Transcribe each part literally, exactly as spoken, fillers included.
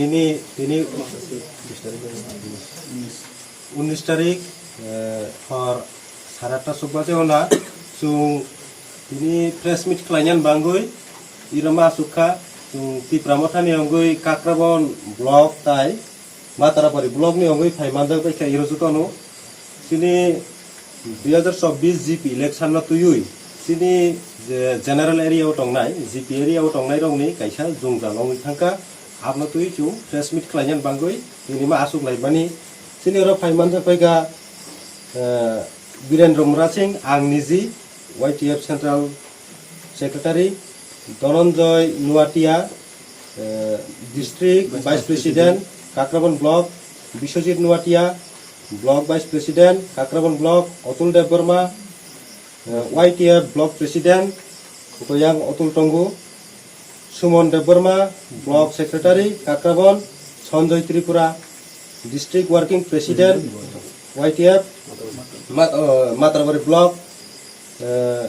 Tini, tini unis tarik, eh, hor sare atta suk baje ona chwng tini press meet khlainani bangwi iro ma asuk kha. Chwng Tipra Mothani wngwi Kakrabon block tai Matarabari block ni wngwi phai manjak bai kha iro jotono. Chini dui hazar chobbish G P election no twiwi chini je general area o tongnai, G P area o tongnai rokni kaisa jwngjal wngwi thangkha, abno twiwi chwng press meet khlainani bangwi tini ma asuk laimani. Chini oro phai manjak bai kha, eh, Birendra Murasing, ang niji Y T F Central Secretary, Dhananjay Nuatia, eh, District Vice President, Kakrabon Block, Biswajit Nuatia, Block Vice President, Kakrabon Block, Atul Debbarma, eh, Y T F Block President, Koyang Atul Tongu, Sumon Debbarma, Block Secretary, Kakrabon, Sanjoy Tripura, District Working President, Y T F, Ma-, eh, Matrabari Block, eh,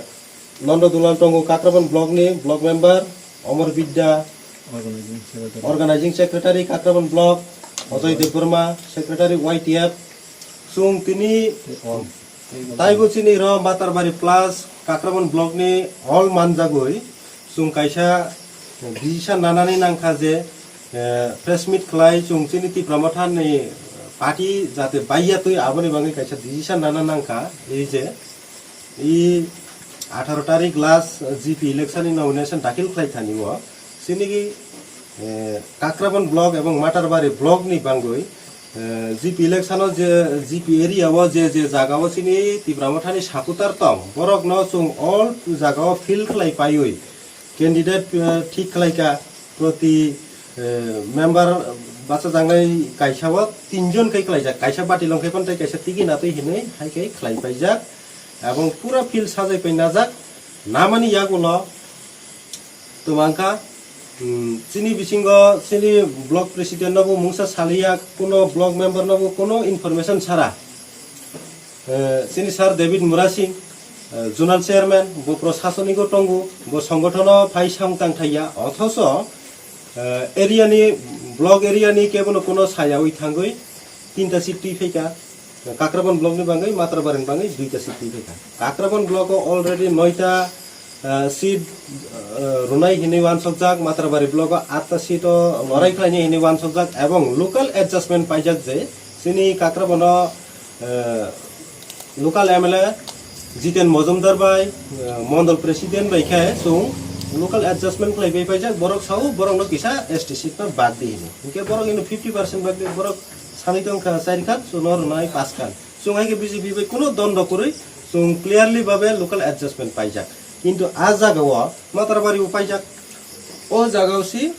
Nondo Dulal Tongu, Kakrabon Block ni Block Member, Omor Bidya, Organizing Secretary. Organizing Secretary, Kakrabon Block, Ojay Debbarma, Secretary Y T F. Chwng tini tei all. Taibo chini ro Matarbari plus Kakrabon Block ni all manjagwi chwng kaisa decision nanani nangkha je, eh, press meet khlai chwng chini Tipra Motha ni party jate baiya twi aboni bagwi kaisa decision nana nangkha, ei je i atharo tarik last G P election ni nomination dakhil khlai thani o chini, eh, Kakrabon block ebong Matarbari block ni bangwi, eh, G P election o je G P area o je je jaga o chini Tipra Mothani supporter tong, borok no chwng all jaga o field khlai paiwi candidate, eh, thik khlai kha. Proti, eh, member bachajaknai kaisa o tinjon khe khlaijak, kaisa bati longkhai phano tei kaisa tigi natwi hinwi hai khe khlai paijak. Ebong pura field sajai pai najak, namani yagulo twmang kha, hmm, chini bisingo chini block president nobo mungsa saliya, kuno block member nobo kuno information sara. Eh, chini sir David Murasing, eh, zonal chairman, bo proshasonigo tongo, bo songothono phai samung tang thaiya, othoso, eh, area ni, block area ni kebono kuno sayawi thangwi tinta seat twi phaikha, Kakrabon block ni bangwi, Matrabari ni bangwi duita seat twi phaikha. Kakrabon block o already noita, eh, seat, eh, rwnai hinwi uansukjak, Matrabari block o atta seat o lorai khlainai hinwi uansukjak, ebong local adjustment paijak je chini Kakrabon o, eh, local M L A Jiten Mojumdar bai, eh, Mondol President bai khe chwng local adjustment khlai bai paijak, borok sao borok no kisa S T seat no bad di hinwi. Hinkhe borok ino fifty percent bad di, borok sanwi tong kha char khan, chwng no rwnai panch khan. Chwng hai khe B J P bai kuno dondo kwrwi chwng clearly babe local adjustment paijak. Kintu a jaga o Matrabari bo paijak. O jaga o si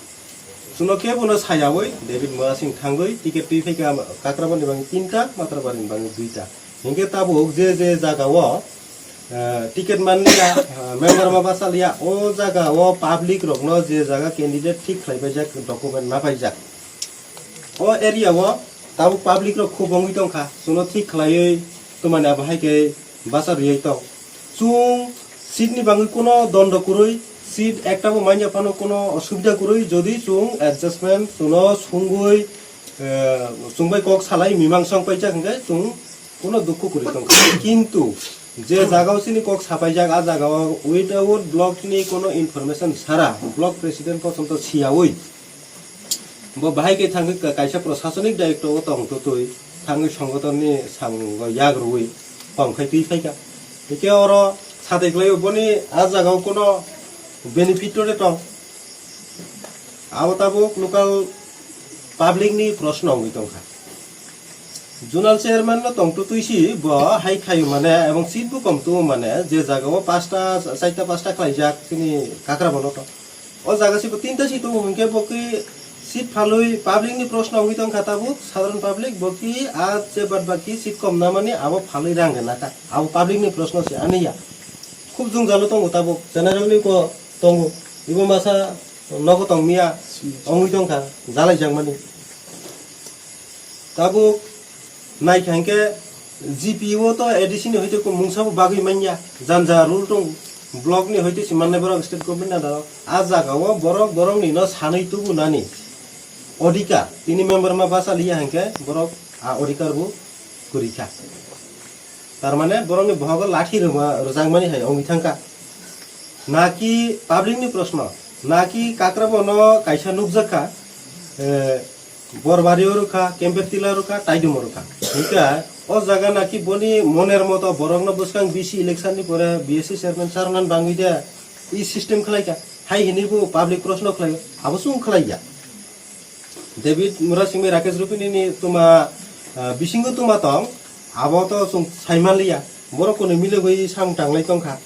chwngno kebo no sayawi David Murasing thangwi ticket twi phaikha Kakrabon ni bangwi tinta, Matrabari ni bangwi duita. Hinkhe tabuk je je jaga o, eh, ticket manliya, eh, member ma bachaliya, o jaga o public rokno je jaga candidate thik khlai paijak, document na paijak. O area o tabuk public rok khub wngwi tongkha, chwngno thik khlaiwi twmani abo hai khe bacha rwui tong. Chwng seat ni bangwi kuno dondo kwrwi, seat ekta bo manya phano kuno osubida kwrwi, jodi chwng adjustment chwngno sungwi, eh, chwng bai kok salai mimang song paijak hinkhe chwng kuno dukhu kwrwi tongkha. Kintu je jaga o chini kok sapaijak, a jaga o without block ni kuno information sara, block president kosom to siyawi, bo bahai khe thangwi ka-, kaisa prosasonik daitw o tong twtwi thangwi songotonni samungo yak rwui kom khai twi phaikha. Hikhe oro satai khlai boni a jaga o kuno benefit to de tong. Abo tabuk local public ni proshno wngwi tongkha. Zonal chairman no tong twtwi si bo hai khaio mane ebong seat bo kom tumo mane je jaga o pasta, chaita pasta khlaijak chini Kakrabon o to. O jaga se bo tinta seat tongo, hinkhe bo khe seat phalwi public ni proshno wngwi tongkha tabuk, sadharon public bo khe a je bad baki seat kom namani abo phalwi rang rwna kha, abo public ni proshno se aniya. Khub jwngjalo tongo tabuk, general ni bo tongo, ibo masa nogo tongmiya wngwi tongkha, jalaijakmani. Tabuk naikha hinkhe G P o to A D C ni hoite ko mungsa bo bagwi manya, janja rule tong, block ni hoite si mannai borok state government ni under o. A jaga o borok borok ni no sanwi tubu nani. odhikar, tini member ma basa liya hingke borok a odhikar bo kwrwi kha. Tar mane borokni bohogo lathi rwma, rwjakmani hai wngwi thangkha. Naki public ni proshno, naki Kakrabo no kaisa nukjak kha, eh, Borbari o rwkha, Kempertila rwkha, Taidum o rwkha. Hingke o jaga naki boni moner moto borokno bwskang B C election ni pore B S C chairman Sarunan bangwi de i system khlai kha. Hai hinwi bo public proshno khlai, abo chwng khlai ya. David Murasing bai Rakesh Rupini ni tuma, ah, bisingo tuma tong, abo to chwng sai manliya. Borok kunu milogwi samung tanglai tongkha.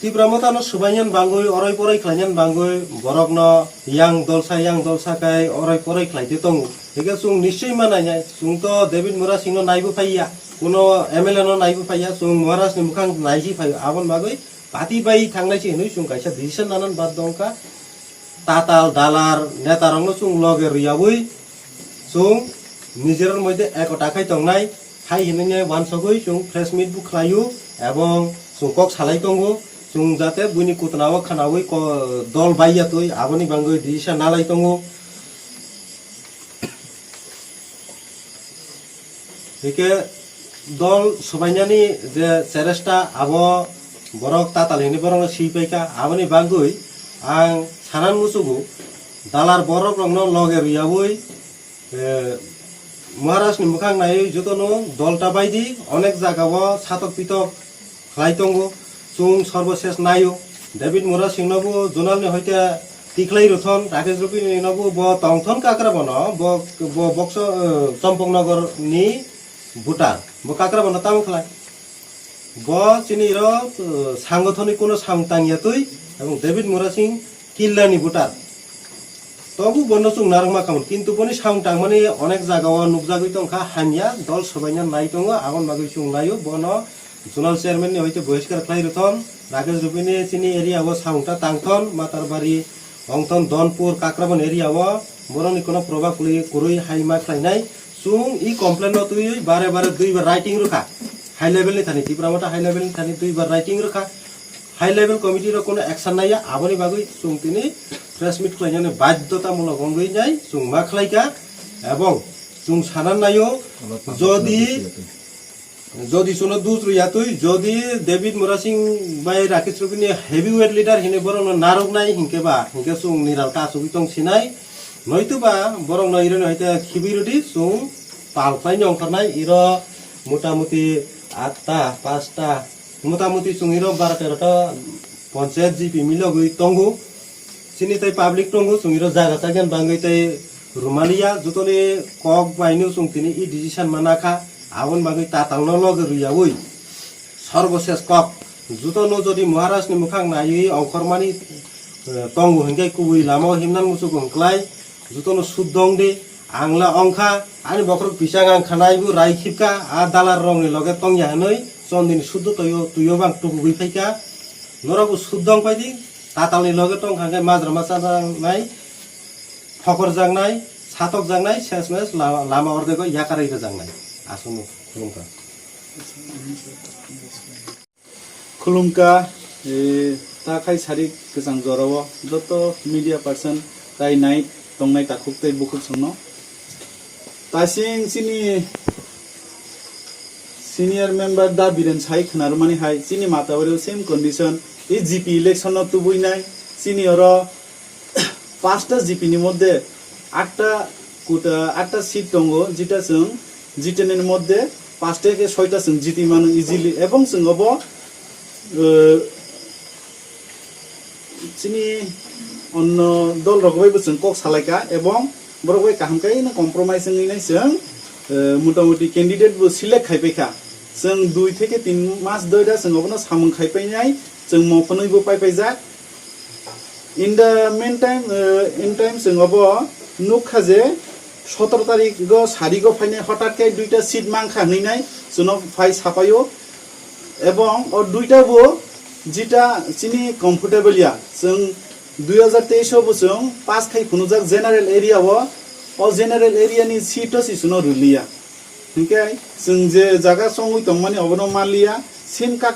Tipra Motha no swbainani bangwi, oroi poroi khlainani bangwi, borokno yang dolsa, yang dolsa kai oroi poroi khlai de tongo. Hingke chwng nischoi ma nainai, chwng to David Murasing no naibo phaiya, kuno M L A no naibo phaiya, chwng Maharaj ni mukhang naisi phai, aboni bagwi party bai thangnai se hinwi chwng kaisa decision nanan bad dongkha. Tatal, dalar, netarokno chwng loge rwyaui chwng nijer moddhe ekota khai tongnai hai hinwi wansugwi chwng press meet bo khlaio ebong chwng kok salai tongo, chwng jate buini kutnao khnaui ko-, dol baiya twi aboni bangwi decision nalai tongo. Hingke dol swbainani je cheresta abo borok tatal hinwi borokno swi paikha, aboni bagwi ang sanan muchugo dalar borok rokno loge rwyaui, eh, Maharaj ni mukhang naiwi jotono dol ta baidi onek jaga o satok pitok khlai tongo, chwng sorbo ses naio. David Murasing no bo zonal ni hoite tikhlai rwthon, Rakesh Rupini no bo, bo tongthon Kakrabo no, bo, bo bokso, eh, Champaknagar ni voter, bo Kakrabo no tamo khlai. Bo chini ro, eh, sangothoni kuno samung tangya twi, ebong David Murasing killani voter. Tobu bono chwng narwkma khamon, kintu boni samung tangmani onek jaga o nukjagwi tongkha, hamya dol swbaina nai tongo, aboni bagwi chwng naio bono zonal chairman ni hoite bohiskar khlai rwthon, Rakesh Rupini chini area o samung ta tangthon, Matarbari, Ongthon, Donpur, Kakrabon area o borokni kono probab kwrwi, kwrwi hai ma khlainai, chwng i complain no twiwi bare bare duibar writing rwkha, high level ni thani, Tipra Motha high level ni thani duibar writing rwkha. High level committee rok kono action naiya, aboni bagwi chwng tini press meet khlainani badhyota mulok wngwi nai chwng ma khlaikha, ebong chwng sana naio, jodi, jodi chwngno dus rwya twi, jodi David Murasing bai Rakesh Rupini heavyweight leader hinwi borokno narwknai hinkhe ba, hinkhe chwng niral kasugwi tong sinai, noituba borokno ironi hoite khibi rwdi, chwng pal khlaino ongkhornai, iro motamuti atta, pasta, motamuti chwng iro baro tero ta ponchayat G P milogwi tongo. Chini tai public tongo, chwng iro jaga chagyan bangwi tai rumaliya, jotoni kok baino chwng tini i decision mana kha, aboni bagwi tatalno loge rwyaui. Sorbosesh kok, jotono jodi Maharaj ni mukhang naiwi ongkhormani, eh, tongo hinkhe kubui lama o himnang muchuk wngklai, jotono sudong di, Ang la ongkha, ani bokhorok pisang ang khanai bo rai khipka, a dalar rokni loge tongya hinwi chondini suddo toyo, tuyo bang tubugwi phaikha. Norok bo suddo wng phaidi, tatalni loge tongkha hwnkhe majra ma chanai, phokorjaknai, satokjaknai, sesmes la-, lama ordego yakarwi rwjaknai. Aswkno khulumkha. Khulumkha, eh, ta khai sari kwchang jorao joto media person tai nai tongnai takhuk tei bukhuk songno. Tasing chini senior member da Biren sai khwnarwmani hai chini Matawari same condition, e G P election no tubui nai chini oro pasta G P ni moddhe atta kuta, atta seat tongo, jeta chwng jiteni moddhe pasta ke soita chwng jiti mano easily, ebong chwng obo, eh, chini onno dol rok bai bo chwng kok salaikha, ebong borok bai kaham khe no compromise wngwi nai chwng, eh, motamuti candidate bo select khai paikha. Chwng dui theke tin mas doida chwng obono samung khai painai, chwng mophanwi bo pai paijak. In the meantime, uh, in time chwng obo nukha je sotoro tarikgo sarigo phainai hotat khe duita seat mankha hinwi nai chwngno phai sapaio. Ebong o duita bo jita chini comfortable ya, chwng dui hajar teis o bo chwng pass khai phunukjak general area o, o general area ni seat o se chwngno rwliya. Hinkhe chwng je jaga chongwi tongmani obono manliya, sim kak